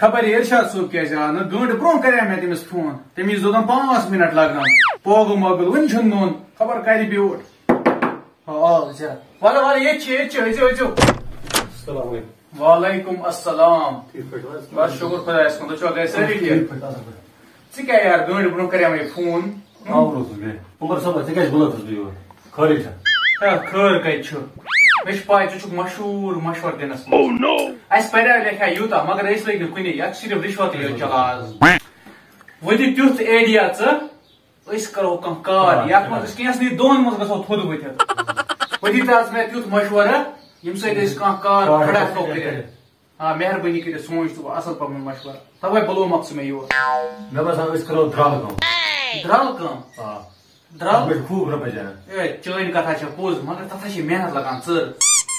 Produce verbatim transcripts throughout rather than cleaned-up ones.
خبر یہِ ارشاد صٲب کیازِ آو نہٕ؟ گٲنٛٹہٕ برونٛہہ کریٛاو مےٚ تٔمِس فون، تٔمۍ وِزِ دوٚپُن پانٛژھ مِنٹ لگن۔ پوگہٕ مۄگُل، وُنہِ چھُنہٕ نوٚن، خبر کرِ بیوٗٹھ۔ آ، آ، زیادٕ۔ وَلہٕ، وَلہٕ، ییٚتہِ چھِ، ییٚتہِ چھِ، أژِو، أژِو۔ السلام علیکم۔ وعلیکم السلام۔ ٹھیٖک پٲٹھۍ چھِو حظ؟ بس شُکر خۄدایَس کُن، تُہۍ چھِوا گرِ سٲری ٹھیٖک؟ ٹھیٖک پٲٹھۍ، اَصٕل پٲٹھۍ۔ ژٕ کیٛاہ یار، گٲنٛٹہٕ برونٛہہ کریٛاو مےٚ فون۔ آوُر اوسُس بہٕ۔ عمر صٲبا، ژےٚ کیٛازِ بُلٲوتھَس بہٕ یور؟ خٲرٕے چھا؟ ہے، خٲر کَتہِ چھُ؟ مےٚ چھِ پَے، ژٕ چھُکھ مشہوٗر مشوَرٕ دِنَس منٛز۔ اَسہِ پَریو لیکھا یوٗتاہ، مگر أسۍ لٔگۍ نہٕ کُنے، یَتھ چھِ صرف رِشوَتٕے یوت چَلان آز۔ وۄنۍ دِ تیُتھ idea ژٕ، أسۍ کَرو کانٛہہ کار، آ، یَتھ منٛز أسۍ کینٛژھنٕے دۄہَن منٛز گژھو تھوٚد ؤتھِتھ۔ وۄنۍ دِ ژٕ حظ مےٚ تیُتھ مشوَرٕ، ییٚمہِ سۭتۍ أسۍ کانٛہہ کار کار کھڑا ہٮ۪کو ہٮ۪کو کٔرِتھ۔ کٔرِتھ۔ آ، مہربٲنی کٔرِتھ سوٗنٛچ ژٕ اَصٕل پَہَم مَشوَرٕ۔ تَوَے بُلومَکھ ژٕ مےٚ یور۔ مےٚ باسان، أسۍ کَرو درٛال کٲم۔ درٛال کٲم؟ آ۔ درٛال؟ اَتھ منٛز چھِ خوٗب رۄپَے زینان۔ اے، چٲنۍ کَتھا چھےٚ پوٚز، مگر تَتھ ہا چھِ محنت لَگان ژٔر۔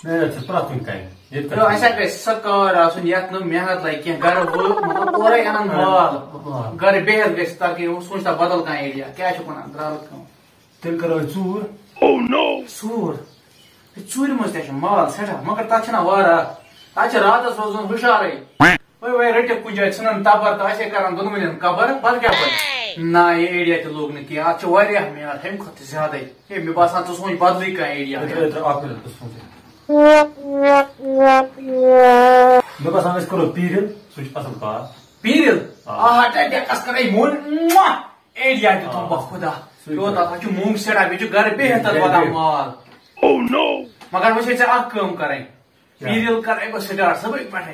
محنت چھِ پرٛٮ۪تھ کُنہِ کامہِ۔ ییٚتہِ تہٕ کَرو اَسہِ ہا گژھِ سُہ کار آسُن، یَتھ نہٕ محنت لَگہِ کینٛہہ، گَرٕ وٲ-، مطلب، اورَے اَنَن مال۔ آ۔ گَرٕ بِہِتھ گژھِ ترقی، وۄنۍ سوٗنٛچ تَتھ بدل کانٛہہ idea۔ کیٛاہ چھُکھ وَنان، درٛال کٲم؟ تیٚلہِ کَرو أسۍ ژوٗر۔ Oh no! ژوٗر؟ ہے، ژوٗرِ منٛز تہِ چھُ مال سٮ۪ٹھاہ، مگر تَتھ چھِنہ وارٕ اَکھ۔ تَتھ چھِ راتَس روزُن ہُشارَے۔ وۄنۍ، وۄنۍ رٔٹِکھ کُنہِ جایہِ، ژھٕنَن تَبَر تہٕ اَسے کَرَن دۄنوٕنٮ۪ن قبر، پَتہٕ کیٛاہ بَنہِ؟ نہ، یہِ idea تہِ لوٚگ نہٕ کینٛہہ، اَتھ چھِ واریاہ محنت، ہُمہِ کھۄتہٕ تہِ زیادَے۔ ہے، مےٚ باسان، ژٕ سونٛچ بدلٕے کانٛہہ idea۔ مےٚ ترٛٲے، ترٛٲے اَکھ minute، ژٕ سونٛچ۔ مےٚ باسان، أسۍ کَرو پیٖرِل، سُہ چھُ اَصٕل پَہَم۔ پیٖرِل؟ آ۔ آہا، ٹَٹہِ کَس کَرَے مول، مُہ! اے، یہِ تہِ تھوٚو آ۔ بخدا۔ سُے یوت پٲٹھۍ۔ اَتھ چھُ موٚنٛگ سٮ۪ٹھاہ، بیٚیہِ چھُ گرٕ بِہِتھ تَتھ بیٚیہِ واتان بیٚیہِ۔ مال۔ Oh no! مگر وۄنۍ چھےٚ ژےٚ اَکھ کٲم کَرٕنۍ۔ کیٛاہ؟ پیٖرِل کَرَے بہٕ start صُبحٲے پٮ۪ٹھَے۔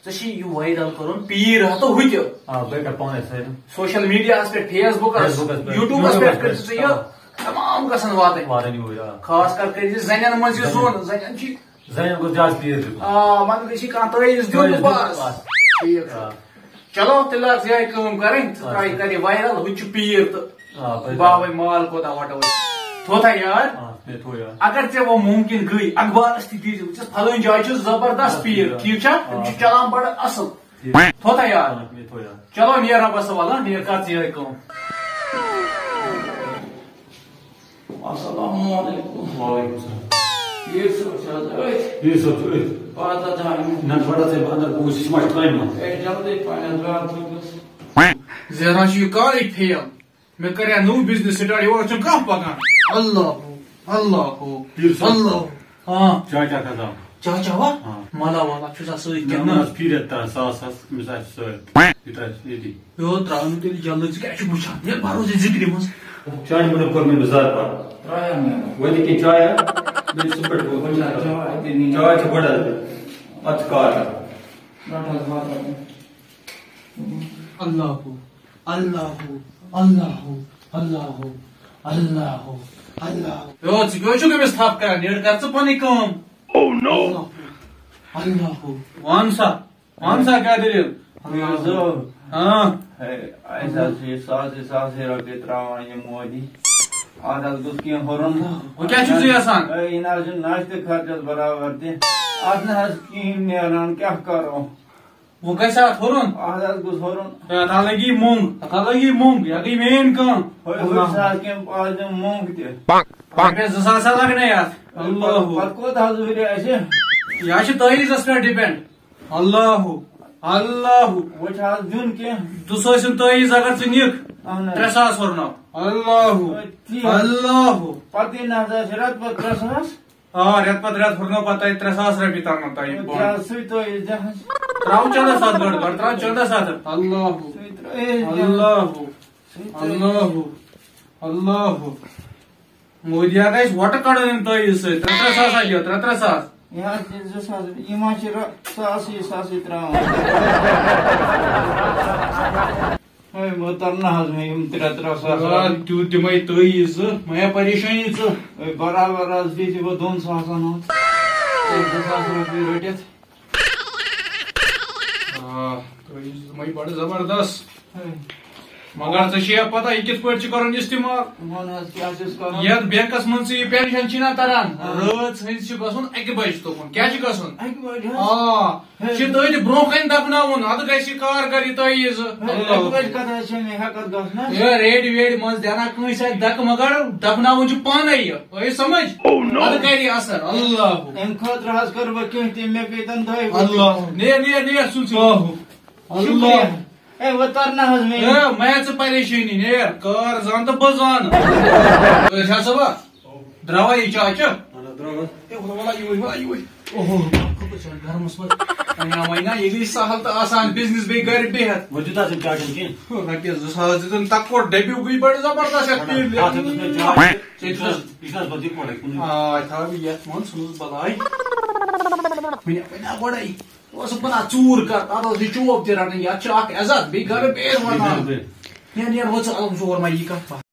ژےٚ چھِ یہِ viral کَرُن، پیٖر ہَتو ہُہ تہِ۔ آ، بہٕ کَرٕ پانَے سٲلِم۔ Social mediaہَس پٮ۪ٹھ، Facebookَس، Facebookَس پٮ۪ٹھ، YouTubeَس YouTubeَس پٮ۪ٹھ پٮ۪ٹھ۔ کٔرۍ زِ ژٕ یہِ، آ۔ تمام گژھن واتٕنۍ۔ واتٕنۍ یوٗرۍ، آ۔ خاص کر کٔرۍ زِ زَنٮ۪ن منٛز یہِ زَنٮ۪ن۔ زوٚن، زَنٮ۪ن چھِ زَنٮ۪ن گوٚژھ زیادٕ پیٖر دیُن۔ آ، وۄنۍ گژھِ کانٛہہ تٲویٖز دیُن تٲویٖز دیُن بَس۔ بَس۔ ٹھیٖک۔ آ۔ چلو، تیٚلہِ لاگ ژٕ یِہوٚے کٲم کَرٕنۍ، ژٕ آ۔ ترٛاو یہِ، کَر یہِ viral، ہُہ تہِ چھُ پیٖر تہٕ آ، بَس۔ باوَے مال کوٗتاہ وَٹو أسۍ۔ تھوٚو تھا یار؟ آ، مےٚ تھوٚو یار۔ اگر ژےٚ وۄنۍ مُمکِن گٔے، اخبارَس تہِ دیٖزِ، وٕچھَس پھلٲنۍ جایہِ چھُ زبردست آ، پیٖر، ٹھیٖک۔ ٹھیٖک چھا؟ آ۔ تِم چھِ چَلان بَڑٕ اَصٕل۔ ٹھیٖک۔ تھوٚو تھا یار؟ آ، مےٚ تھوٚو یار۔ چلو، نیر رۄبَس حوالہٕ، نیر کَر ژٕ یِہوٚے کٲم۔ السلام علیکم۔ وعلیکم السلام۔ پیٖر صٲب چھِ حظ أتھۍ؟ پیٖر صٲب چھِ أتھۍ۔ پَتہٕ درٛاے مےٚ۔ نہ، گۄڈٕ ژَے بہٕ اَندَر بوٗز، یہِ چھِ ما چھِ کامہِ منٛز؟ ہے، جلدی پَہَن حظ، راتھ لوٚگُس۔ زینان چھُ یہِ کارٕے fail۔ مےٚ کَرے نوٚو business start، یورٕ چھُنہٕ کانٛہہ پَکان۔ اللہ ہو، اللہ ہو، پیٖر صٲب۔ اللہ ہو۔ ہاں۔ چاے چا کھسان؟ چاے چاوا؟ ہاں۔ مَلا والا چھُ سا سۭتۍ نہ، کِنہٕ نہ، نہ؟ حظ، پھیٖرِتھ ترٛاو، ساس، ساس، مِثال چھِ سٲرۍ۔ یہِ ترٛاو ییٚتی۔ یو، ترٛاو نہٕ تیٚلہِ جلدی، ژٕ کیٛاہ چھُکھ وٕچھان؟ ییٚلہِ بَرو ژےٚ ذِکرِ منٛز۔ چانہِ موٗجوٗب کوٚر مےٚ بِزار پَتہٕ۔ ترٛایا مےٚ۔ وۄنۍ یہِ کِنہٕ چاے ہا؟ مےٚ چھِ سُہ پٮ۪ٹھ گوٚمُت۔ وۄنۍ چھا چاے تہِ نِنۍ؟ چاے چھِ گۄڈٕ حظ۔ پَتہٕ چھِ کار کَرٕنۍ۔ رَٹ حظ بَتہٕ۔ اللہ ہو، اللہ ہو، اللہ ہو، اللہ ہو، اللہ ہو، اللہ ہو۔ یو، ژٕ کیٛاہ چھُکھ أمِس تھپھ کران؟ نیٖڈ کر ژٕ پنٕنۍ کٲم۔ Oh no! اللہ ہو، اللہ ہو۔ وَن سا، وَن سا کیٛاہ دٔلیٖل؟ اللہ ہو۔ ہاں۔ ہے، اَسہِ حظ چھِ یہِ ساسٕے ساسٕے رۄپیہِ ترٛاوان یہِ مودی۔ اَتھ حظ گوٚژھ کینٛہہ ہُرُن۔ وۄنۍ کیٛاہ چھُکھ ژٕ یَژھان؟ ہے، یہِ نہ حظ چھُنہٕ نَشتہٕ خرچَس برابر تہِ۔ اَتھ نہ حظ کِہیٖنۍ نیران، کیٛاہ کَرو؟ وۄنۍ گژھِ اَتھ ہُرُن۔ اَتھ حظ گوٚژھ ہُرُن۔ ہے، اَتھ ہا لَگہِ مۄنٛگ، اَتھ ہا لَگہِ مۄنٛگ، یہِ ہا گٔے main کٲم۔ ہے، وٕچھ سا، اَتھ کیٚنٛہہ، اَتھ دیُن مۄنٛگ تہِ۔ رۄپیَس زٕ ساس ہا لَگنے اَتھ۔ اللہ۔ پَتہٕ کوٗتاہ حظ ہُرِ اَسہِ؟ یہِ حظ چھِ تٲویٖزَس پٮ۪ٹھ depend۔ اللہ، اللہ۔ وۄنۍ چھِ حظ دیُن کینٛہہ؟ دُسٲسِم تٲویٖز اگر ژٕ نِکھ، اَہَن حظ۔ ترٛےٚ ساس ہُرناو۔ اللہ، تی۔ اللہ۔ پَتہٕ ییٚلہِ نہ حظ آسہِ رٮ۪تہٕ پَتہٕ ترٛےٚ ساس۔ آ، رٮ۪تہٕ پتہٕ رٮ۪تہٕ ہُرنو پتہٕ تۄہہِ ترٛےٚ ساس رۄپیہِ ترنو تۄہہِ بۄن۔ کیٛاہ سُے تۄہہِ دِ حظ؟ ترٛاو چنٛدس اَتھ گۄڈٕ، گۄڈٕ ترٛاو چنٛدس اَتھ۔ اللہ۔ سُے ترٛٲیِو۔ اللہ۔ سُے ترٛٲیِو۔ اللہ۔ اللہ۔ مودیا گژھِ وۄٹہٕ کڑُن یِم تۄہہِ سۭتۍ۔ ترٛےٚ ترٛےٚ ساس ہا دِیو، ترٛےٚ ترٛےٚ ساس۔ یہِ حظ چھِ زٕ ساس، یِم حظ چھِ رۄ-، ساسٕے ساسٕے ترٛاوان۔ ہے، وۄنۍ تَرنہٕ حظ مےٚ یِم ترٛےٚ ترٛےٚ ساس آ، رۄپیہِ۔ تیوٗت دِمَے تُہۍ یہِ زٕ، مہ ہےٚ پریشٲنی ژٕ۔ ہے، برابر حظ دِتھ یہِ بہٕ دۄن ساسَن ہُنٛد۔ ہے، زٕ ساس رۄپیہِ رٔٹِتھ۔ آ، تُہۍ یہِ زٕ دِمَے بَڑٕ زبردست۔ ہے۔ مگر ژےٚ چھےٚ پَتہ یہِ کِتھ پٲٹھۍ چھُ کَرُن استعمال؟ وَن حظ، کیٛاہ چھُس کَرُن؟ یَتھ بینکَس منٛز ژٕ یہِ پینشن چھِی نا تَران، آ۔ رٲژ ہٕنٛزِ چھِ گژھُن اَکہِ بَجہِ توکُن۔ کیٛاہ چھُ گژھُن؟ اَکہِ بَجہِ حظ؟ آ۔ ہے۔ چھِ تٔتھۍ برونٛہہ کَنہِ دَپناوُن، اَدٕ گژھِ یہِ کار کَرِ یہِ تۄہہِ یہِ زٕ۔ ہے، اللہ۔ اَکہِ بَجہِ کَتھ حظ چھےٚ مےٚ ہٮ۪کَتھ گژھنَس؟ ہے، ریڈِ ویڈِ منٛز دیٛانا کٲنٛسہِ اَتھِ دَکہٕ مگر دَپناوُن چھُ پانَے یہِ۔ ٲیِو سَمٕجھ؟ Oh no! اَدٕ کَرِ یہِ اَثر۔ اللہ۔ اَمہِ خٲطرٕ حظ کَرٕ بہٕ کینٛہہ تہِ، مےٚ پیٚیہِ تَن دۄیہِ بَجہِ۔ اللہ۔ نیر، نیر، نیر، ژٕ ژٕ۔ اللہ۔ اللہ۔ شُکریہ۔ اے، وۄنۍ تَر نہ حظ مےٚ۔ اے، مہ ہےٚ ژٕ پریشٲنی، نیر، کار زان تہٕ بہٕ زانہٕ۔ أسۍ ہسا بہٕ درٛاوا یہِ چاچہٕ۔ اہن حظ، درٛاو حظ۔ اے، وَلہٕ، وَلہٕ، یوٗرۍ، وَلہٕ، یوٗرۍ۔ اوہو، خۄدا چھُ گرمس منٛز۔ وۄنۍ آو، وۄنۍ نا، یہِ گٔے سہل تہٕ آسان، business بیٚیہِ گرِ بِہِتھ۔ وۄنۍ دیُت حظ أمۍ چاچن کینٛہہ؟ رۄپیَس زٕ ساس دِتُن، تَکھ کوٚر ڈٔبِو گٔے بَڑٕ زبردست یَتھ پیٖرلہِ۔ اَتھ ہیوٚتُس مےٚ چاچہِ۔ ژےٚ دیُتُس۔ یہِ چھُنہٕ حظ پَتہٕ یِکوَٹَے کُنُے۔ آ، تھاو یہِ یَتھ منٛز، ژھٕنُس بَلاے۔ وۄنۍ، وۄنۍ آ گۄڈَے۔ اوسُکھ وَنان ژوٗر کَر، اَتھ اوس یہِ چوب تہِ رَٹٕنۍ، یَتھ چھُ اَکھ عزت، بیٚیہِ گَرٕ بیٚیہِ وَنان۔ بیٚیہِ گَرٕ۔ نیر، نیر، وۄنۍ ژٕ اَلہٕ ژور ما یی کَتھ پَتھ۔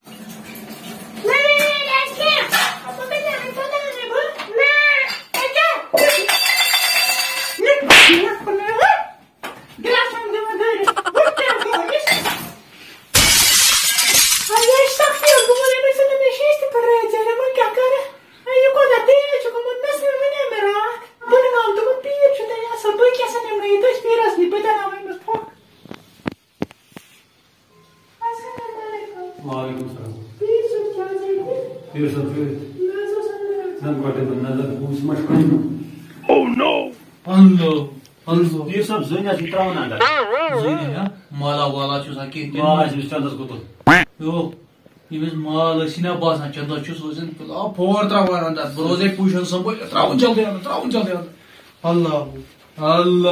وعلیکم السلام۔ پیٖر صٲب چھِ حظ ییٚتہِ؟ پیٖر صٲب چھُ ییٚتہِ۔ مےٚ حظ اوس اَنُن حظ۔ نہ، گۄڈٕ دِمہٕ نظر، ہُمِس ما چھُ کُنہِ۔ اللہ، اللہ۔ پیٖر صٲب، زٔنۍ حظ چھِ ترٛاوان اَندَر۔ زٔنۍ، ہا؟ مالا والا چھُ آسان کینٛہہ تہِ۔ مال آسہِ أمِس چندَس گُتُل۔ یو، ییٚمِس مال ٲسی نہ باسان، چندَس چھُ سوزان، آ، پھور ترٛاوان اَندَر۔ بہٕ روزے پُشَن سنبھٲلِتھ، ترٛاوُن جلدی اَندَر، ترٛاوُن جلدی اَندَر۔ اللہ، اللہ،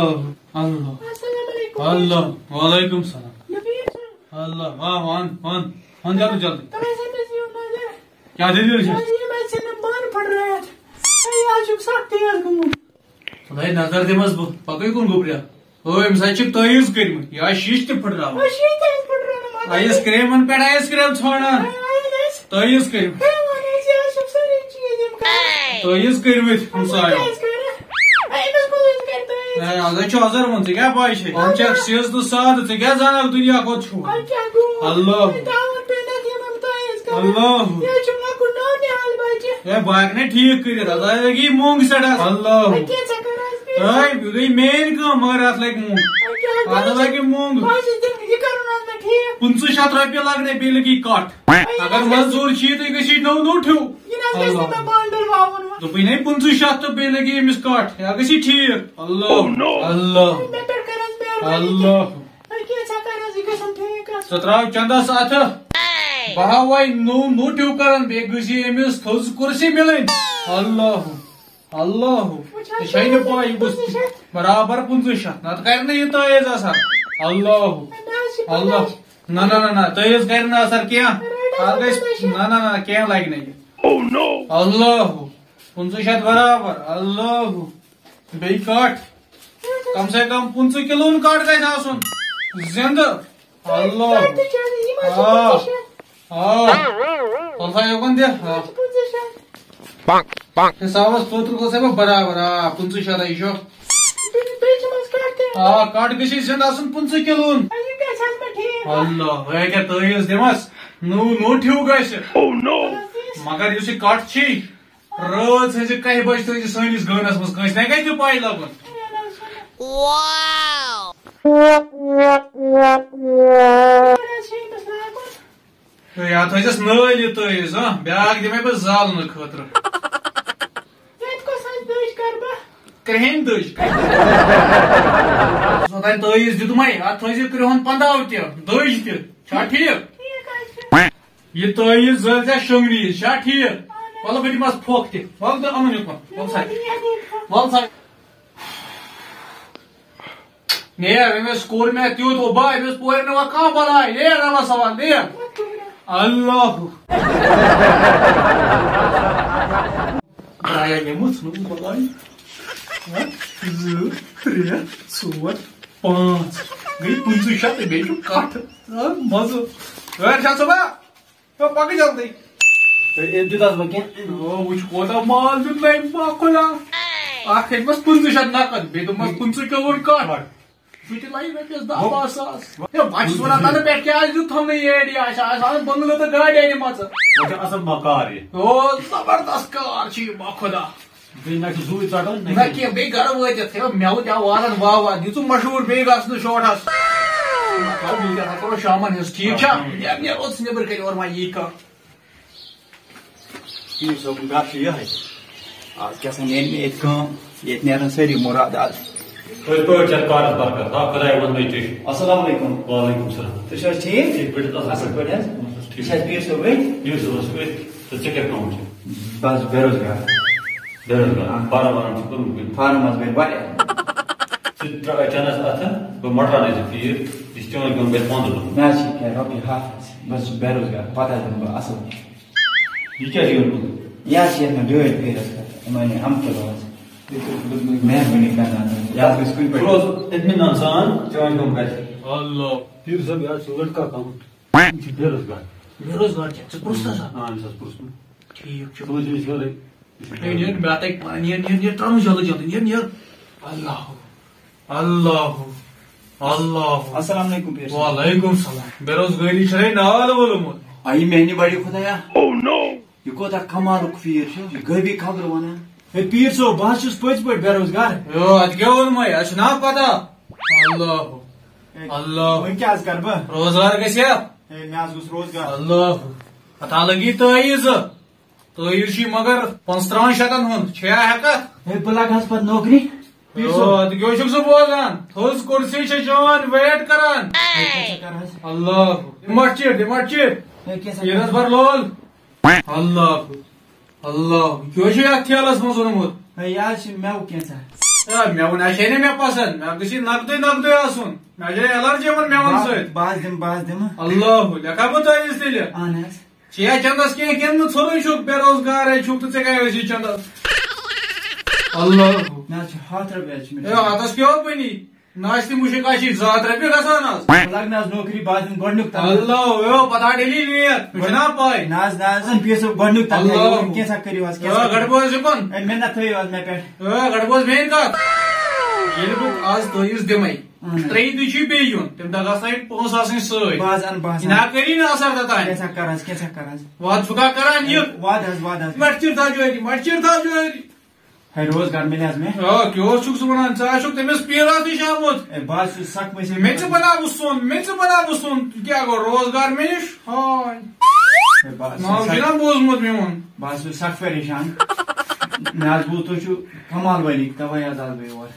اللہ۔ السلام علیکم۔ اللہ، وعلیکم السلام۔ نبی صٲب۔ اللہ، آ، وَن، وَن، وَن جلدی، جلدی۔ تۄہہِ سۭتۍ ٲسۍ یِم نظر۔ کیٛاہ دٔلیٖل چھِ؟ تۄہہِ یِم اَتہِ چھِ مےٚ بانہٕ پھٕٹرٲیِتھ۔ ہے، یہِ حظ چھُم سَخ تیز گوٚمُت۔ خۄداے نظر دِمَس بہٕ، پَکٕے کُن گوٚبریا۔ او، أمِس حظ چھِ تٲویٖز کٔرمٕتۍ، یہِ حظ شیٖشہِ تہِ پھٕٹراوان۔ أسۍ چھِ ییٚتہِ حظ پھٕٹراونہٕ مطلب۔ آیِس کرٛیٖمَن پٮ۪ٹھ آیِس کرٛیٖم ژھانٛڈان۔ ہے، اَہَن حظ۔ تٲویٖز کٔرِم۔ ہے، وَن حظ، یہِ حظ چھِ سٲری چیٖز یِم کَران۔ تٲویٖز کٔرمٕتۍ ہمسایو۔ کیٛازِ کَران؟ ہے، أمِس کُس حظ کَرِ تٲویٖز؟ ہے، اَز حظ چھُ اَزر ووٚن، ژےٚ کیٛاہ پَے چھے؟ وۄنۍ چھَکھ سیٚز تہٕ سادٕ، ژٕ کیٛاہ زانَکھ دُنیا کوٚت چھُ؟ وۄنۍ کیٛاہ گوٚو؟ اللہ۔ وۄنۍ دعوت پیٚیہِ نہ یِمَن تٲویٖز کَرٕنۍ۔ اللہ۔ یہِ حظ چھُ لۄکُٹ نانہِ حال بَچہِ۔ ہے، بہٕ ہٮ۪کہٕ نہٕ ٹھیٖک کٔرِتھ، اَتھ حظ لَگہِ یہِ مۄنٛگ سٮ۪ٹھاہ۔ اللہ۔ وۄنۍ کیٛاہ ژےٚ کَران؟ ہے، یہِ گٔے میٲنۍ کٲم، مگر اَتھ لَگہِ مۄنٛگ۔ وۄنۍ کیٛاہ اَتھ لَگہِ مۄنٛگ۔ بہٕ حظ چھَس دِوان، یہِ کَرُن حظ مےٚ ٹھیٖک۔ پٕنٛژٕہ شَتھ رۄپیہِ لَگنے، بیٚیہِ لَگی کَٹھ۔ اگر منظوٗر چھِ، تُہۍ گٔژھِو نوٚو نوٚو ٹھیوٗ۔ یہِ نہ حظ گژھِ نہٕ مےٚ بانٛڈل واوُن وۄنۍ۔ دوٚپُے نَے پٕنٛژٕہ شَتھ تہٕ بیٚیہِ لَگی أمِس کَٹھ۔ یہِ گژھِ ٹھیٖک۔ اللہ۔ اللہ۔ مےٚ پٮ۪ٹھ کَر حظ مہربٲنی۔ اللہ۔ وۄنۍ کیٛاہ ژےٚ کَر حظ یہِ گژھُن ٹھیٖک حظ؟ ژٕ ترٛاو چندَس اَتھٕ۔ بہٕ ہاوَے نوٚو نوٚو ٹھیوٗ کَران، بیٚیہِ گٔژھ یہِ أمِس تھٔز کُرسی مِلٕنۍ۔ اللہ۔ اللہ۔ وٕچھ حظ، ژےٚ چھے نہٕ پَے، یہِ گوٚژھ پٕنٛژٕہ شَتھ۔ برابر پٕنٛژٕہ شَتھ، نَتہٕ کَرِ نہٕ یہِ تٲیٖز اثر۔ اللہ۔ مےٚ حظ چھِ اللہ۔ پَتہ۔ نہ، نہ، نہ، نہ، تٲیٖز کَرِ نہٕ اثر کینٛہہ۔ رَٹہِ اَتھ گژھِ، پَتہ چھِ۔ نہ، نہ، نہ، کینٛہہ لَگہِ نہٕ یہِ۔ Oh no۔ اللہ۔ پٕنٛژٕہ شَتھ برابر۔ اللہ۔ بیٚیہِ کَٹھ۔ کم سے کم پٕنٛژٕہ کِلوُن کَٹھ گژھِ آسُن۔ زِنٛدٕ۔ اللہ۔ کَٹھ تہِ چھِ اَسہِ، یِم حظ چھِ آ۔ پٕنٛژٕہ شَتھ۔ آ۔ وَلہٕ سا یوکُن دِ۔ آ۔ یِم حظ چھِ پٕنٛژٕہ شَتھ۔ حسابس پوٚتُر گوٚو سا مےٚ برابر۔ آ، پٕنٛژٕہ شَتھ ہا، یہِ چھُ۔ بیٚیہِ، بیٚیہِ چھِ منٛز کَٹھ تہِ۔ آ، کَٹھ گٔژھی زِنٛدٕ آسُن پٕنٛژٕہ کِلوُن۔ آ، یہِ گژھِ حظ مےٚ ٹھیٖک۔ اللہ، ہے کیٛاہ تٲویٖز دِمس؟ نوٚو، نوٚو ٹھیوٗ گژھِ۔ Oh no۔ مگر یُس یہِ کَٹھ چھی، رٲژ ہٕنٛزِ کَہہِ بجہِ تھٲوزِ سٲنِس گٲنَس منٛز، کٲنٛسہِ نہ گژھِ پَے لَگُن۔ ہے، اَتھ تھٲوزٮ۪س نٲلۍ یہِ تٲویٖز، ہاں؟ بیٛاکھ دِمَے بہٕ زالنہٕ خٲطرٕ۔ ییٚتہِ کۄس حظ دٔج کَرٕ بہٕ؟ کرٛہِنۍ دٔج۔ اوتانۍ تٲویٖز دیُتمَے، اَتھ تھٲوزِ کرٛہُن پَنٛداہ تہِ، دٔج تہِ۔ چھا ٹھیٖک؟ ٹھیٖک حظ چھُ۔ یہِ تٲویٖز زٲلۍ ژےٚ شۄنٛگنہِ یِتھ، چھا ٹھیٖک؟ اَہَن حظ۔ وَلہٕ بہٕ دِمَس پھۄکھ تہِ۔ وَلہٕ تہٕ اَنُن یوٚکُن۔ وَلہٕ سا۔ وَلہٕ سا۔ نیر، أمِس کوٚر مےٚ تیُتھ، او بہٕ، أمِس پورِ نہٕ وۄنۍ کانٛہہ بَلاے۔ نیر، رَبَس حوالہٕ، نیر۔ اللہ۔ درٛایا یِمہٕ ژھٕنُن بَلاے۔ اَکھ، زٕ، ترٛےٚ، ژور، پانٛژھ۔ گٔے پٕنٛژٕہ شَتھ تہٕ بیٚیہِ چھُ کَٹھ۔ آ، مَزٕ۔ غٲر چھا صُبح؟ تو پَکہٕ جلدی۔ ہے، أمۍ دیُت حظ وۄنۍ کینٛہہ؟ او، وٕچھ کوٗتاہ مال دیُت مےٚ أمۍ، با خۄدا۔ اَکھ ہیٚتمَس پٕنٛژٕہ شَتھ نَقٕد، بیٚیہِ دوٚپمَس پٕنٛژٕہ کِلوُن کَٹھ۔ سُہ تہِ لَگہِ رۄپیَس دَہ باہ ساس۔ ہے، بہٕ چھُس وَنان، تَنہٕ پٮ۪ٹھ کیٛازِ دیُت تھَونہٕ یہِ idea؟ اَسہِ آسہٕ آسان بنٛگلہٕ تہٕ گاڑِ أنِمَژٕ۔ وۄنۍ چھُ اَصٕل مکار یہِ۔ او، زبردست کار چھُ یہِ، با خۄدا۔ بیٚیہِ نہ چھُ زُوٕے ژَٹان، نہ نہ کینٛہہ۔ کینٛہہ، بیٚیہِ گَرٕ وٲتِتھ، ہے، مٮ۪وٕ تہِ آو والان، واہ واہ، دِژٕم مشہوٗر بیٚیہِ گژھنہٕ شوٹھَس۔ وَلہٕ، وٕنکٮ۪ن ہا کَرو شامَن ہِنٛز، ٹھیٖک چھا؟ آ۔ نیرٕ، نیرٕ اوٚت نٮ۪برٕ کَنہِ، اورٕ ما یی کانٛہہ۔ پیٖر صٲبُن گرٕ چھُ یِہوٚے۔ آز کیٛاہ سا نیرِ مےٚ ییٚتہِ کٲم، ییٚتہِ نیرَن سٲری مُراد آز۔ پٔزۍ پٲٹھۍ چھےٚ کارَس برکت۔ آ، خۄداے ووٚن مےٚ ژےٚ چھُ۔ السلام علیکم۔ وعلیکم السلام۔ تُہۍ چھِو حظ ٹھیٖک؟ ٹھیٖک پٲٹھۍ حظ، اَصٕل اَصٕل پٲٹھۍ حظ۔ ٹھیٖک۔ یہِ چھِ حظ پیٖر صٲبٕے؟ پیٖر صٲب حظ چھُ أتھۍ۔ تہٕ ژےٚ کیٛاہ کٲم چھِ؟ بس بے روزگار۔ بے روزگار۔ آ۔ فارم وارم چھُ کوٚرمُت کُنہِ؟ فارم حظ گٔے واریاہ۔ ژٕ ترٛا-، چَنَس اَتھٕ، بہٕ مۄٹراونے ژےٚ پیٖر، یہِ چھِ چٲنۍ کٲم گژھِ پانٛژھ دۄہ۔ مےٚ حظ چھِ کینٛہہ رۄپیہِ ہَتھ حظ۔ بس بے روزگار، پَتہٕ حظ دِمہٕ بہٕ اَصٕل۔ یہِ کیٛاہ چھُ یوٚرمُت؟ یہِ حظ چھِ یَتھ مےٚ گٲڑۍ پیٖرَس خٲطرٕ، یِمَن یہِ اَمہٕ کِلوٗ حظ۔ مہربٲنی کرنہٕ آسان۔ یہِ حظ گژھِ کُنہِ پٲٹھۍ۔ روز اطمینان سان چٲنۍ کٲم گژھِ۔ اللہ۔ پیٖر صٲب، یہِ حظ چھُ لٔڑکہٕ کانٛہہ۔ یہِ چھُ بے روزگار۔ بے روزگار چھا؟ ژٕ پرُژھ تہٕ سا۔ آ، أمِس حظ پرُژھ مےٚ۔ ٹھیٖک چھُ۔ ژٕ وٕچھ أمِس یورَے۔ ہے، نیر، مےٚ تَتہِ پَنٕنۍ، نیر، نیر، نیر، ترٛاوُن جلدی، جلدی، نیر، نیر۔ اللہ، اللہ، اللہ۔ السلام علیکم، پیٖر صٲب۔ وعلیکم السلام۔ بے روزگٲری چھےٚ نال وولمُت۔ آیہِ میٛانہِ بڑِ خۄدایا۔ Oh no! یہِ کوتاہ کمالُک پیٖر چھُ، یہِ غٲبی خبرٕ وَنان۔ ہے پیٖر صٲب، بہٕ حظ چھُس پٔزۍ پٲٹھۍ بے روزگار۔ یو، اَتھ کیٛاہ ووٚنمَے؟ اَسہِ چھُنہ پَتہ۔ اللہ، ہے، اللہ۔ وۄنۍ کیٛاہ حظ کَرٕ بہٕ؟ روزگار گژھِ ہا۔ ہے، مےٚ حظ گوٚژھ روزگار۔ اللہ۔ پَتہ لَگی تٲیٖز۔ تٲیٖز چھُے مگر پانٛژترٕٛہَن شیٚتَن ہُنٛد۔ چھےٚ ہٮ۪کَتھ؟ ہے، بہٕ لَگہٕ حظ پَتہٕ نوکری۔ پیٖر صٲب۔ او، اَدٕ کیٛاہ چھُکھ ژٕ بوزان؟ تھٔز کُرسی چھےٚ چٲنۍ wait کران۔ ہے، کیٛاہ چھےٚ کران حظ؟ اللہ۔ دِ مَٹھ چیٖر، دِ مَٹھ چیٖر۔ ہے، کیٛاہ سا یہِ نَس بَر لول۔ اللہ، اللہ، کیٛاہ چھُ یَتھ ٹھیلَس منٛز اوٚنمُت؟ ہے، یہِ حظ چھِ مٮ۪وٕ کینٛژھا۔ ہے، مٮ۪وٕ نہ چھے نہٕ مےٚ پسنٛد، مےٚ گژھِ نقدٕے نقدٕے آسُن۔ مےٚ چھےٚ allergy یِمَن مٮ۪وَن بہٕ، سۭتۍ۔ بہٕ حظ دِمہٕ، بہٕ حظ دِمہٕ۔ اللہ، لیکھا بہٕ تٲیٖز تیٚلہِ؟ اہن حظ۔ چھے چندس کینٛہہ کِنہٕ نہٕ؟ ژھوٚرُے چھُکھ، بے روزگارے چھُکھ تہٕ ژےٚ کیٛاہ ٲسی چندس؟ اللہ۔ مےٚ حظ چھِ ہَتھ رۄپیہِ حظ چھِ مےٚ۔ ہے، ہَتَس کیٛاہ بنی؟ نہ آسہِ تہِ مُشک، آسہِ زٕ ہتھ رۄپیہِ گژھان آز۔ بہٕ لگہٕ نہٕ آز نوکری، بہٕ حظ دِمہٕ گۄڈٕنیُک تنخواہ۔ اللہ، او، پتہ ڈیلی نیر، مےٚ چھُنہ پاے۔ نہ حظ، نہ حظ، پیٖر صٲب، گۄڈٕنیُک تنخواہ، اللہ۔ وۄنۍ کینٛژھا کٔرِو حظ، کینٛژھا آ، کٔرِو۔ گۄڈٕ بوز یہِ کُن۔ ہے، مےٚ نہ تھٲیِو حظ مےٚ پٮ۪ٹھ۔ آ، گۄڈٕ بوز میٛٲنۍ کتھ۔ ییٚلہِ بہٕ آز تٲیٖز دِمے، اہن حظ۔ ترٛیٚیہِ دُہۍ چھُے بیٚیہِ یُن، تَمہِ دۄہ گژھناوِ پونٛسہٕ آسٕنۍ سۭتۍ۔ بہٕ حظ اَنہٕ، بہٕ حظ اَنہٕ۔ نہ کٔری نہٕ اثر توٚتام۔ کینٛژھا کر حظ، کینٛژھا کر حظ۔ وَد چھُکھا کران یہِ؟ وَد حظ، وَد حظ۔ مَٹھ چِر تھاو جٲری، مَٹھ چِر تھاو جٲری۔ ہے، روزگار مِلہِ حظ مےٚ؟ آ، کیٛاہ اوس چھُکھ ژٕ وَنان؟ ژٕ ہا چھُکھ تٔمِس پیٖرَس نِش آمُت۔ ہے، بہٕ حظ چھُس سَکھ مٔسِتھ۔ مےٚ ژٕ بَناو بہٕ سوٚن، مےٚ ژٕ بَناو بہٕ سوٚن۔ کیٛاہ گوٚو روزگار مےٚ نِش؟ ہاے۔ ہے، بہٕ حظ ناو چھُس چھُنہ سَکھ، بوٗزمُت میون؟ بہٕ حظ چھُس سَکھ پریشان۔ مےٚ حظ بوٗز تُہۍ چھِو کمال وٲلی، تَوَے حظ آو بہٕ یور۔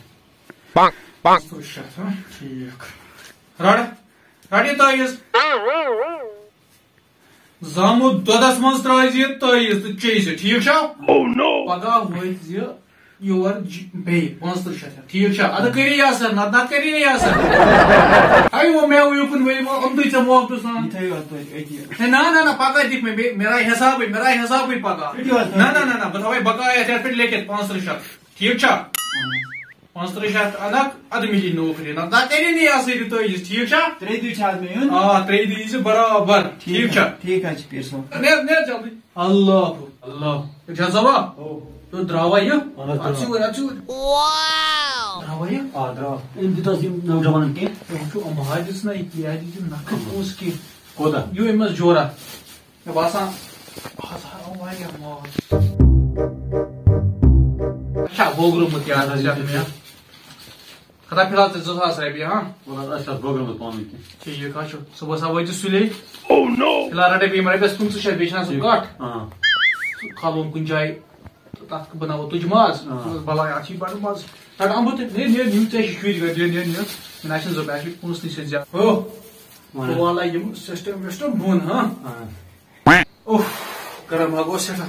پانٛژھ تٕرٛہ شیٚتھ، ہاں؟ ٹھیٖک۔ رَڑ، رَڑ یہِ تٲیٖز۔ زامُت دۄدَس منٛز ترٛٲوزِ یہِ تٲیٖز تہٕ چیٚیہِ زِ، ٹھیٖک چھا؟ Oh no! پگاہ وٲتۍ زِ یور ج-، بیٚیہِ پانٛژھ تٕرٛہ شیٚتھ۔ ٹھیٖک چھا؟ اَدٕ کٔرِو یہِ اثر، نَتہٕ، نَتہٕ کٔرِو نہٕ یہِ اثر۔ ہے، وۄنۍ مےٚ وٕنیُکُن ؤنۍ وۄنۍ اوٚمدُے ژےٚ موقعہٕ سان۔ یہِ تھٲیِو حظ تُہۍ أتی۔ ہے، نہ، نہ، نہ، پگاہ دِکھ مےٚ بیٚیہِ، مےٚ راے حسابٕے، مےٚ راے حسابٕے پگاہ۔ ؤلِو حظ، نہ، نہ، نہ، نہ، بہٕ تھاوَے بقایا یَتھ پٮ۪ٹھ لیکھِتھ پانٛژھ تٕرٛہ شیٚتھ۔ ٹھیٖک چھا؟ پانٛژترٕٛہ شیٚتھ اَنَکھ، اَدٕ مِلی نوکری۔ نہ، نہ، تیٚلے نہٕ یہِ ہسا یہِ تٲجِس، ٹھیٖک چھا؟ ترٛیٚیہِ دُہۍ چھِ آز مےٚ یُن۔ آ، ترٛیٚیہِ دُہۍ یی زِ برابر، ٹھیٖک چھا؟ ٹھیٖک حظ چھُ، پیٖر صٲب۔ نیٖر، نیٖر جلدی۔ اللہ، اللہ۔ یہِ چھا زوا؟ او۔ تہٕ درٛاوا یہِ؟ اَہَن حظ، اَتھ درٛاو۔ چھُ وۄنۍ، اَتھ چھُ وۄنۍ۔ درٛاوا یہِ؟ آ، درٛاو۔ أمۍ دیُت اَتھ یِم نوجوانَن کینٛہہ۔ یہِ چھُ یِم حادث نہ، یہِ کیٛاہ دِتۍ یِم نَکھٕ پونٛسہٕ کینٛہہ۔ کوٗتاہ؟ یہِ أمۍ منٛز جورا۔ مےٚ باسان، آز ہاو واریاہ ماز۔ اچھا، بوگرومُت یاد حظ یَتھ مےٚ۔ خطا فی الحال ژےٚ زٕ ساس رۄپیہِ، ہاں؟ وَلہٕ حظ، اَسہِ چھِ اَتھ بوگرومُت پانہٕ وٕنکٮ۪ن۔ ٹھیٖک حظ چھُ۔ صُبحس ہا وٲتِو سُلے۔ Oh no! فی الحال رَٹے بہٕ یِم رۄپیَس پٕنٛژٕہ شیٚتھ، بیٚیہِ چھِنہ سُہ ٹھیٖک۔ کَٹھ۔ آ۔ سُہ کھالون کُنہِ جایہِ۔ تہٕ تَتھ بَناوو تُج ماز۔ آ۔ بَلاے، اَتھ چھِ بَڑٕ مَزٕ۔ رَٹ اَمبہٕ تہِ، نیر، نیر، نِو ژےٚ چھِ شُرۍ گَرِ، نیر، نیر، نیر۔ مےٚ نہ چھِنہٕ ضوٚرَتھ، اَسہِ چھِ پونٛسہٕ نٕے سۭتۍ زیادٕ۔ ہو۔ وَن۔ بہٕ والہٕ یِم سِسٹَم وِسٹَم بۄن، ہاں؟ آ۔ اوف، گرم ہا گوٚو سٮ۪ٹھاہ۔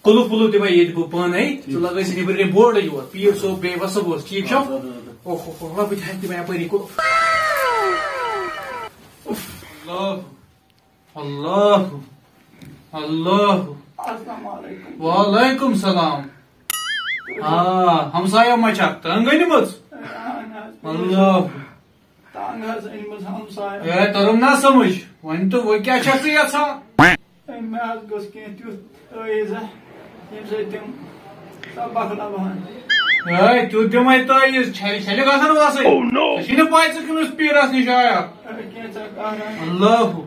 کُلُف وُلُف دِمَے ییٚتہِ بہٕ پانَے، ژٕ لَگٲیزِ نیٚبرۍ کِنۍ بورڈ یور، پیٖر صٲب بیٚیہِ وَسہٕ بہٕ، ٹھیٖک چھا؟ آ، آ، آ، آ۔ اوہ، اوہ، اوہ، وَلہٕ بہٕ تہِ ہٮ۪کہٕ تِمَے اَپٲری کُلُف۔ اللہ، اللہ، اللہ۔ السلام علیکم۔ وعلیکم السلام۔ آ، ہمسایہ ما چھکھ تنگ أنمٕژ؟ اہن حظ۔ اللہ۔ تنگ حظ أنمٕژ ہمسایہ۔ اے، توٚرُم نا سمجھ۔ وۄنۍ تہٕ وۄنۍ کیٛاہ چھکھ ژٕ یژھان؟ اے، مےٚ حظ گوٚژھ کینٛہہ تیُتھ تٲویٖزا، ییٚمہِ سۭتۍ تِم سبق لبہٕ ہن۔ اے، تیُتھ دِمے تٲویٖز، چھلہِ، چھلہِ گژھن وسٕنۍ۔ Oh no! ژےٚ چھے نہٕ پاے ژٕ کٔمِس پیٖرس نِش آیکھ۔ اے، کینٛژھا کر حظ۔ اللہ۔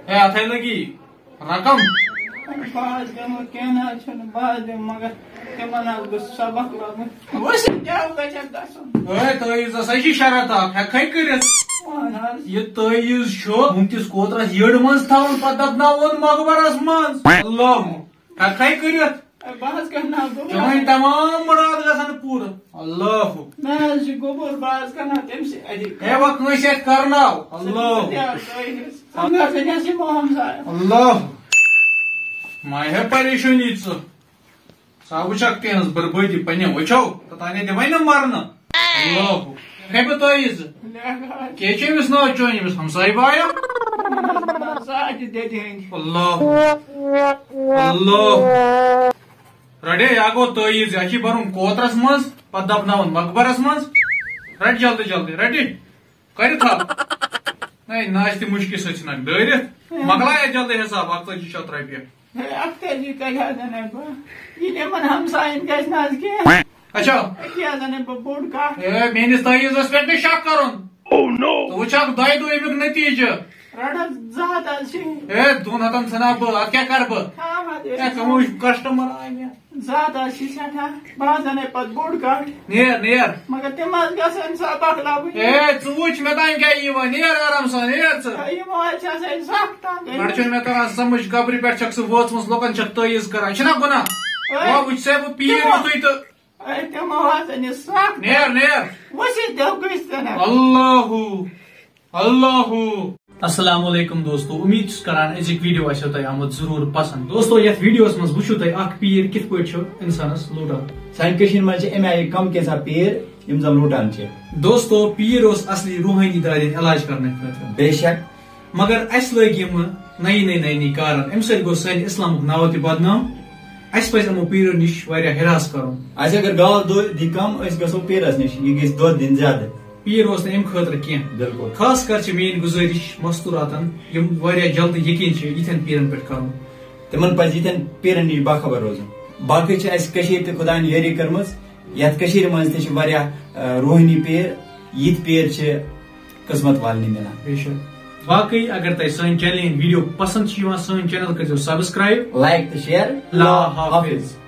اے، اتھے لگی۔ رقم؟ بہٕ حظ دِمہٕ، کینٛہہ نہ حظ چھُنہٕ، بہٕ حظ دِمہٕ، مگر تِمن حظ گوٚژھ سبق لَگُن۔ وۄنۍ کیٛاہ پَزِ اَسہِ گژھُن؟ ہے، تٲویٖز ہسا چھِ شرط اکھ، ہٮ۪کھَے کٔرِتھ۔ اَہَن حظ۔ یہِ تٲویٖز چھُ مُمتِس کوترَس یٔڈ منٛز تھاوُن، پَتہٕ دَفناوُن مقبرَس منٛز۔ اللہ، ہٮ۪کھَے کٔرِتھ۔ بہٕ حظ کرناو گوٚبُر۔ چٲنۍ تمام مُراد گژھن پوٗرٕ۔ اللہ۔ مےٚ حظ چھُ گوٚبُر، بہٕ حظ کرناو تٔمۍ سٕے اَتھِ۔ ہے، وۄنۍ کٲنٛسہِ اَتھِ کرناو۔ اللہ۔ ژٕ تہِ حظ ٲیِس۔ ژٕ نہ حظ أنۍ اَسہِ یِمو ہمسایو۔ اللہ۔ مہ ہے پریشٲنی ژٕ۔ ژٕ وٕچھکھ تِہٕنٛز بربٲدی پننٮ۪و أچھو، توٚتانۍ دِمَے نہٕ مرنہٕ۔ اللہ۔ ہے بہٕ تۄہہِ زٕ۔ لیکھا۔ کیٛاہ چھُ أمِس ناو چون، أمِس ہمسایہِ بایو؟ ساجد دٮ۪دِ ہٕنٛدۍ۔ اللہ۔ اللہ۔ رٹے، یا گوٚو تٲیٖز، یا چھِ بَرُن کوترَس منٛز، پَتہٕ دَفناوُن مقبرَس منٛز۔ رَٹ جلدی جلدی، رَٹے۔ کٔرِتھ ہا۔ نَے، نہ آسہِ تہِ مُشکِس سۭتۍ ژھٕنَکھ دٲرِتھ۔ مۄکلایا جلدی حساب، اَکتٲجی شیٚتھ رۄپیہِ۔ ہے، اَکتٲجی کَتہِ حظ اَنَے بہٕ؟ یہِ یِمَن ہمسایَن گژھِ نہ حظ کینٛہہ۔ اچھا۔ أتی حظ اَنَے بہٕ بوٚڑ کَٹھ۔ ہے، میٛٲنِس تٲیٖزَس پٮ۪ٹھ نہٕ شک کَرُن۔ Oh no! ژٕ وٕچھَکھ دۄیہِ دۄہہِ اَمیُک نتیٖجہٕ۔ رَٹ حظ زٕ ہَتھ حظ چھِ۔ ہے، دۄن ہَتَن ژھٕنہٕ ہا بہٕ، اَتھ کیٛاہ کَرٕ بہٕ؟ تھاو حظ ہے، أسۍ کَمو وٕچھ کَسٹمَر آے مےٚ۔ زیادٕ حظ چھِ سٮ۪ٹھاہ، بہٕ حظ اَنَے پَتہٕ بوٚڑ کَٹھ۔ نیر، نیر۔ مگر تِم حظ گژھن سۄ بۄکلاوٕنۍ۔ اے، ژٕ وٕچھ مےٚ تام کیٛاہ یِوان، نیر آرام سان، نیر ژٕ۔ یِمو حظ چھِ آسان سَخ تنٛگ گٔمٕتۍ۔ گۄڈٕ چھُنہٕ مےٚ تَران سَمٕجھ کَپرِ پٮ۪ٹھ چھَکھ ژٕ وٲژمٕژ، لُکَن چھَکھ تٲیٖز کَران، چھُنہ گُناہ؟ اے، وۄنۍ وٕچھ سا بہٕ پیٖر تِمو یُتُے تہٕ۔ اے، تِمو حظ أنِس سَخ۔ نیر، نیر۔ وٕچھ یہِ دِل کۭتِس تَنَن۔ اللہ۔ اللہ۔ السلام علیکم دوستو، امید چھُس کران أزیُک ویڈیو آسیو تۄہہِ آمُت ضروٗر پسند۔ دوستو، یتھ ویڈیوس منٛز وٕچھِو تُہۍ اکھ پیٖر کِتھ پٲٹھۍ چھُ انسانس لوٗٹان۔ سانہِ کٔشیٖرِ منٛز چھِ امہِ آیہِ کم کینٛژھا پیٖر یِم زن لوٗٹان چھِ۔ دوستو، پیٖر اوس اصلی روحٲنی دادٮ۪ن علاج کرنہٕ خٲطرٕ۔ بے شک۔ مگر اسہِ لٲگۍ یِم نٔے نٔے نٔے نٔے کارن، امہِ سۭتۍ گوٚو سانہِ اسلامُک ناو تہِ بدنام۔ اسہِ پزِ یِمو پیٖرو نِش واریاہ ہراس کرُن۔ اسہِ اگر غلط دۄد دی کم، أسۍ گژھو پیٖرس نِش، یہِ گژھِ دۄد دِنۍ زیادٕ۔ پیٖر اوس نہٕ امہِ خٲطرٕ کینٛہہ۔ بِلکُل۔ خاص کر چھِ میٲنۍ گُزٲرِش مستوٗراتن، یِم واریاہ جلدی یقیٖن چھِ یِتھٮ۪ن پیٖرن پٮ۪ٹھ کرُن۔ تِمن پزِ یِتھٮ۪ن پیٖرن نِش باخبر روزُن۔ باقٕے چھِ اسہِ کٔشیٖرِ تہِ خۄداین یٲری کٔرمٕژ۔ یتھ کٔشیٖرِ منٛز تہِ چھِ واریاہ، آ، روحٲنی پیٖر۔ یِتھۍ پیٖر چھِ قٕسمت والنٕے مِلان۔ بے شک۔ باقٕے اگر تۄہہِ سٲنۍ چینلہِ ہٕنٛدۍ ویڈیو پسند چھِ یِوان، سٲنۍ چینل کٔرزیو subscribe۔ Like تہٕ share۔ اللہ حافظ۔